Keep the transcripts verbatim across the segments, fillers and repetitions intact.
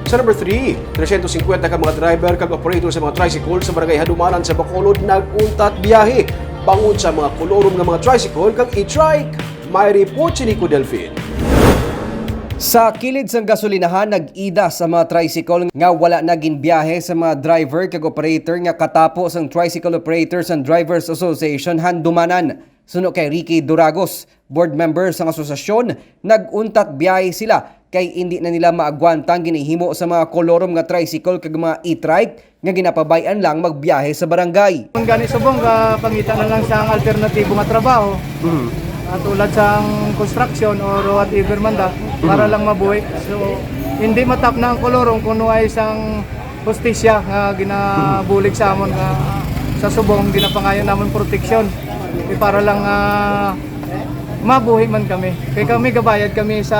Sa number three, tresyentos singkwenta ka mga driver kag operator sa mga tricycle sa Barangay Handumanan sa Bacolod nag-untat biyahe bangod sa mga kolorom nga mga tricycle kag e-trike. May report si Nico Delfin. Sa kilid sang gasolinahan, nag-ida sa mga tricycle nga wala na ginbiyahe sa mga driver kag operator nga katapo sang Tricycle Operators and Drivers Association Handumanan. Suno kay Ricky Duragos, board member sang asosasyon, nag-untat biyahe sila kay indi na nila maagwanta ang ginahimo sa mga kolorom nga tricycle kag mga e-trike nga ginapabay-an lang magbiyahe sa barangay. Ang gani subong ka pangita na lang sa alternatibo nga trabaho, Mm. ah, tulad sang construction or whatever man da, para Mm. lang mabuhi. So, hindi matap na ang kolorom kuno ay isang hustisya nga ginabulig sa amon nga sa subong ginapangayo namon proteksyon. Di para lang, ah, mabuhi man kami. Kay kami gabayad kami sa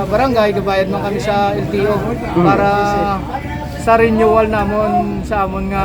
barangay, gabayad man kami sa L T O para sa renewal namon sa amon nga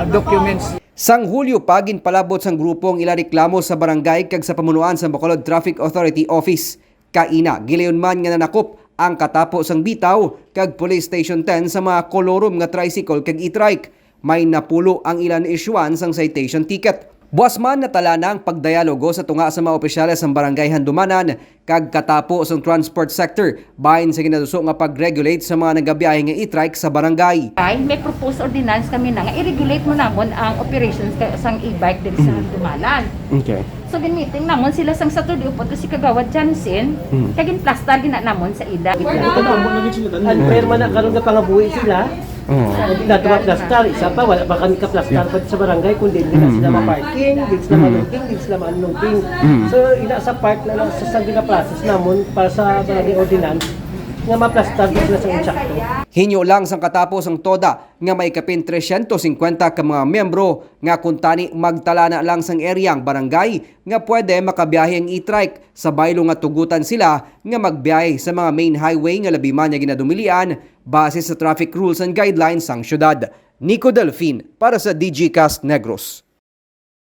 documents. Sang Hulyo pa, ginpalabot sang grupo ang ila reklamo sa barangay kag sa pamunuan sa Bacolod Traffic Authority Office. Kaina, gilayon man nga nanakop ang katapo sang bitaw kag Police Station ten sa mga kolorom nga tricycle kag e-trike. May napulo ang ila na-issuean sang citation ticket. Buas man, natala na ang pagdayalogo sa tunga sa mga opisyales sang Barangay Handumanan kag katapo sang transport sector bahin sa ginaduso nga pag-regulate sa mga nagabiyahe nga e-trike sa barangay. Ay, may proposed ordinance kami na nga i-regulate mo namon ang operations ka, sang e-bike diri sa Mm. Handumanan. Okay. So, gin-meeting namon sila sang Saturday, upod ko si Kagawad Jansen, Mm. kag ginplastar gina namon sa ida. Ang perma na karon nga pangabuhi sila. Oo. Hindi na tuwa plastar. Isa pa, wala pa kami kaplastar pa sa barangay, kundi hindi na sila Mm. ma-parking, hindi sila Mm. ma-loading, hindi sila ma-unloading. Mm. So, ina sa part na lang sa, sa ginaprocess namon para sa barangay ordinance, nga maplastar na sila sa insakto. Hinyo lang sang katapo sang TODA nga may kapin tresyentos singkwenta ka mga miyembro nga kuntani magtala na lang sang area ang barangay nga pwede makabiyahe ang e-trike sa baylo nga tugutan sila nga magbiyahe sa mga main highway nga labi man nga ginadumilian base sa traffic rules and guidelines sang syudad. Nico Delfin para sa D G Cast Negros.